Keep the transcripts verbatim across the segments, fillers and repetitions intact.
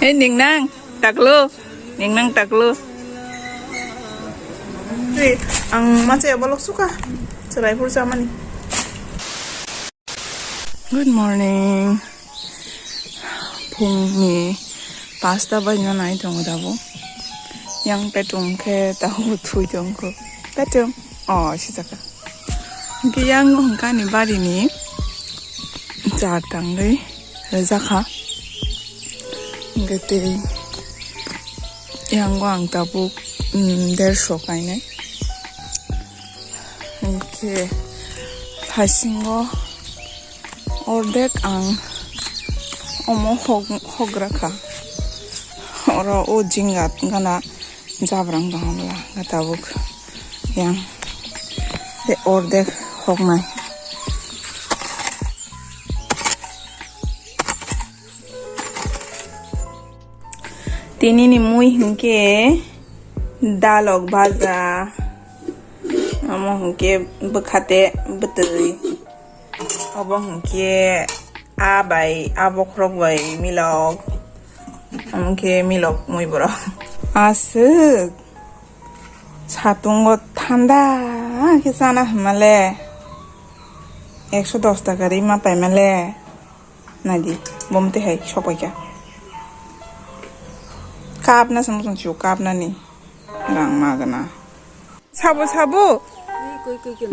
Hei, ningnang taklo, ningnang taklo. Hei, ang machaya bolok suka, chwrai phuru chamani. Good morning. Phungni pasta baino nai tongo dabo. Yang petung khe tabuk thui tongkho. Petung. Oh, sijaka. Hingke yang hingke ani barini char tangwi rejakha. Hingke tei yango ang tabuk, mm, derso kainai. Hingke thaisingo ordek ang omo hog-, hogra kha. Oro o jinga gana jabrang tongmani tabuk yang tei ordek hoknai. Tinini mui hinkhe dalok baja, omo hinkhe bwkhate bwtwi. Obo hinkhe a bai, a bokhorok bai milok. Omo khe milok mui borok. Aswk satungo thanda khe chana hwnmale. Ekso dos taka ri ma paimale. Naidi, bomte hai sopaikha. Kapna se muchung chio, kapnani. Rang magana. Sabo, sabo.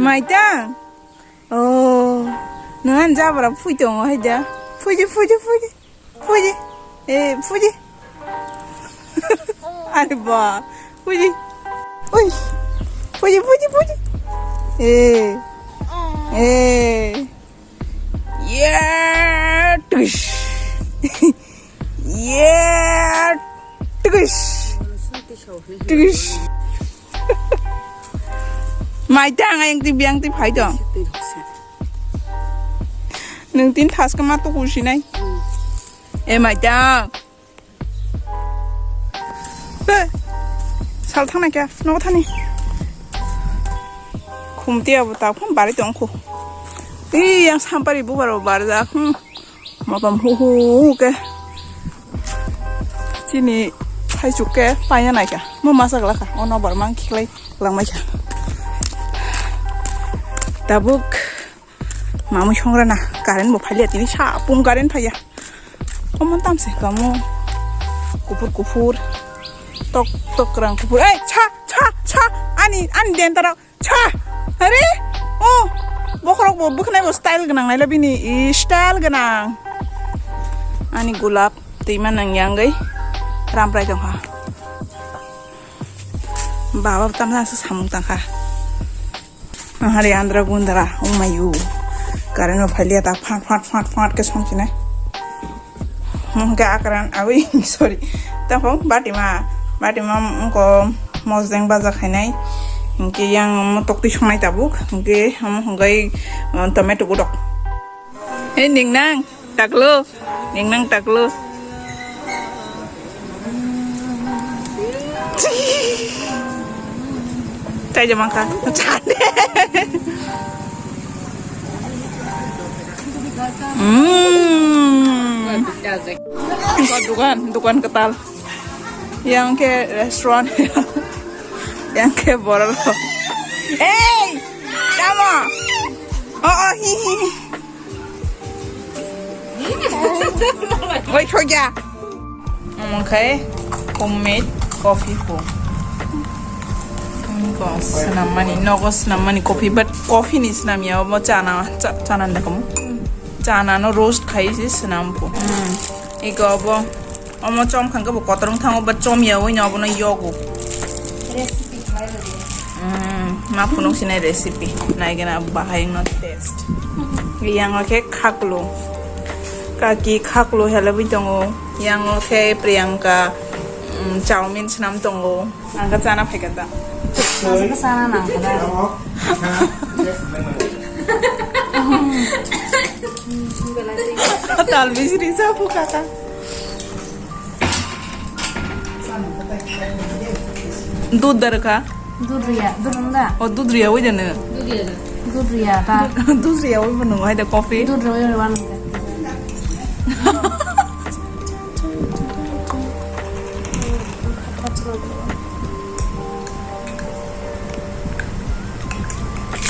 Maitang. Oh, nang jabra phui tongo hai da. Phuidi, phuidi, phuidi. Phuidi. Eh, phuidi. Are ba. Phuidi. Oi. Phuidi, phuidi, phuidi. Eh. Eh. Yeah. Tush. Yeah. Tush. Tush. Maitang ayang ti biang ti phai dong. Nung tin thas kama to kusinai. E maitang. Be. Sal thang na kya? No thani. Khumti abo ta khum bari tong khu. Ih, yang sampari bu baro bar ja. Hmm. Mapam hu hu ke. Chini thaichuk ke paya nai kha. Mo masa gla kha. Ono bar mang khiklai lang mai kha. Tabuk mamui songra na current bo phailia tini sa pung current phaiya. Omo tamse kamo kuphur kuphur tok tok rang kuphur. Ei cha cha cha ani ani dentaro. Cha! Are! Oh! Bokhorok bo bwkhnai bo style gwnang naila bini i style gwnang. Ani gulap twima nang yangwi ramprai tongkha. Baba tamsa se samung tangkha. Ahari andra gundra umayu. Current no phalia ta phat phat phat phat ke songchine. Hingke akran awi, sorry. Tamo batima, batima ko mosdeng baja khainai. Hingke yang mo tokti songnai tabuk. Hingke ham hingke, eh, tomato budok. Hei, ningnang taklo, ningnang taklo. Chai jamang kha. Mm. Dukan, dukan ketal. Yang ke restaurant. Yang ke borok. Hey! Tamo! Oh, oh, hi, hi, hi. Wait for ya. Omo khe homemade coffee po. Ko swnam mani, nogo swnam mani coffee, but coffee ni swnam ya, omo chana, cha-, chana ni komo. Chana no roast khai se swnam po. Hmm. Iko obo, omo chom khang khe bo kotorong thango, but chom ya oi no obo no yogo. Mm, ma phunuk sinai recipe. Naigena bahai no taste. Yang khe khaklu. Kaki khaklu helabwi tongo. Yang khe Priyanka, mm, chowmin swnam tongo. Ang khe chana phaikha ta. Masa khe chana nang kha da. Tal bisri sa phu kaka. Dudh da rwkha? Dudh riya, dudh rwng da? O, dudh riya oi da nw? Dudh riya da. Dudh riya ta. Dudh riya oi bo nw hai da coffee? Dudh riya oi rwna nang da.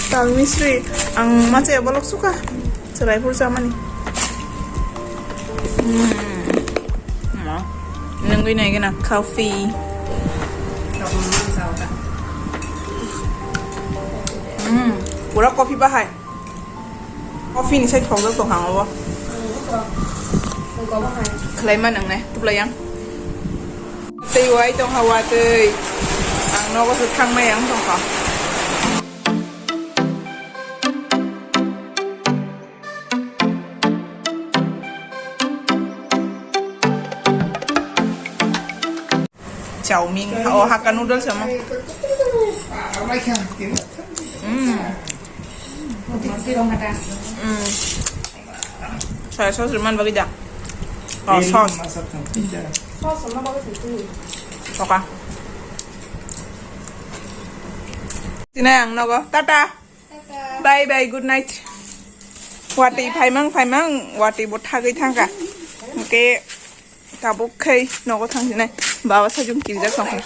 Tal misri, ang macha ya bolok suka. Serai pur chamani. Hmm. Ma. Nungui nai gana coffee. Hmm. Pura coffee bahai. Coffee ni sai thok thok ang abo. Khlai ma nang nai, tupla yang. Tei wai tong ha watwi. Ang nogo se thang nai ang tong kha. Chowmin, oh, Hakka noodles sama. Mm. Mm. Soya sauce riman bagi da. Oh, sauce. Soka. Tinai ang nogo. Tata. Bye bye, good night. Watwi phaimang phaimang, watwi bo thagwi thangkha. Hwnkhe tabuk khai nogo thangsinai. Baba sajung kirijak tongkha.